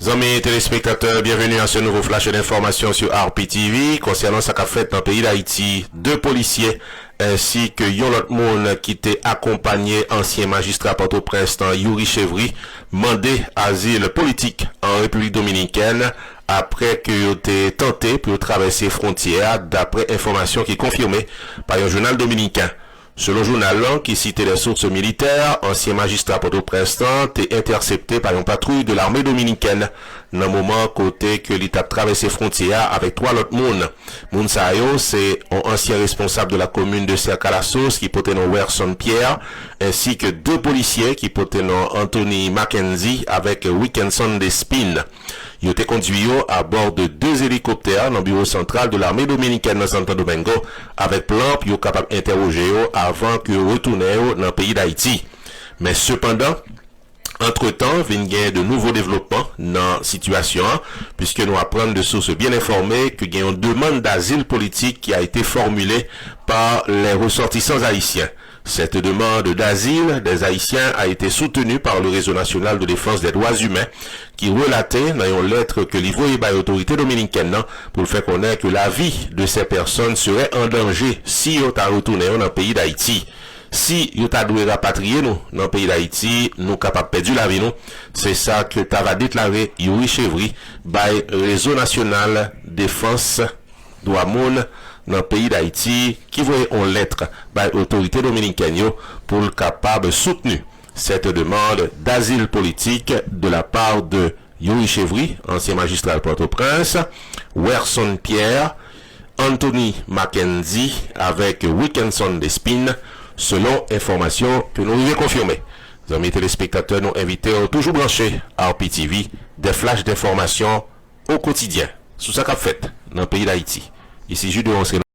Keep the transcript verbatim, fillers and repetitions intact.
Zanmi telespektatè, byenveni a se nouvo flash d'information sur R P T V. Konsènan sa k ap fèt nan peyi Dayiti, de polisye ensi ke yon lòt moun ki te akonpanye ansyen majistra Pòtoprens lan, Youri Chevry, mande azil politik an Repiblik Dominikèn apre ke yo te tante pou yo travèse fwontyè a, daprè enfòmasyon ki konfime pa yon jounal dominiken. Selon jounal lan, ki site des sources militaires, ansyen majistra Pòtoprens lan te entèsepte pa yon patwouy de lame dominikèn nan moman kote ke li t ap travèse fwontyè a avèk twa lòt moun. Moun sa yo se yon ansyen responsab de la commune de Cercalasos ki pote non Werson Pierre, ensi ke de polisye ki pote non Anthony Mackenzie avèk Wickenson Despin. Yo te kondui yo abò de de elikoptè nan biwo santral de lame dominikèn nan Santo Domingo, avèk plan pou yo kapab entèwoje yo avan ke yo retounen yo nan peyi Dayiti. Men sepandan, antretan, vin gen de nouvo devlopman nan sitiyasyon an, puiske nou aprann de sources bien informées ke gen yon demande d'asile politique qui a été formulée par les ressortissants haïtiens. Cette demande d'asile des Haïtiens a été soutenue par le Réseau National de Défense des Droits Humains, ki relate nan yon lèt ke li voye bay otorite dominikèn nan pou l fè konnen ke lavi de ces personnes serait en danger si yo ta retounen yo nan peyi Dayiti. Si yo ta dwe rapatriye nou nan peyi Dayiti, nou kapab pèdi lavi nou. Se sa ke t ava deklare Youri Chevry bay Réseau National Défense Dwa Moun nan peyi Dayiti, ki voye yon lèt bay otorite dominikèn yo pou l kapab soutni cette demande d'asile politique de la part de Youri Chevry, ansyen majistra Pòtoprens, Werson Pierre, Anthony Mackenzie avèk Wickenson Despin, selon enfòmasyon ke nou rive konfime. Zanmi telespektatè, nou envite w toujou branche R P T V, des flashs d'information au quotidien sou sa k ap fèt nan peyi Dayiti. Isi Jude Ronceray.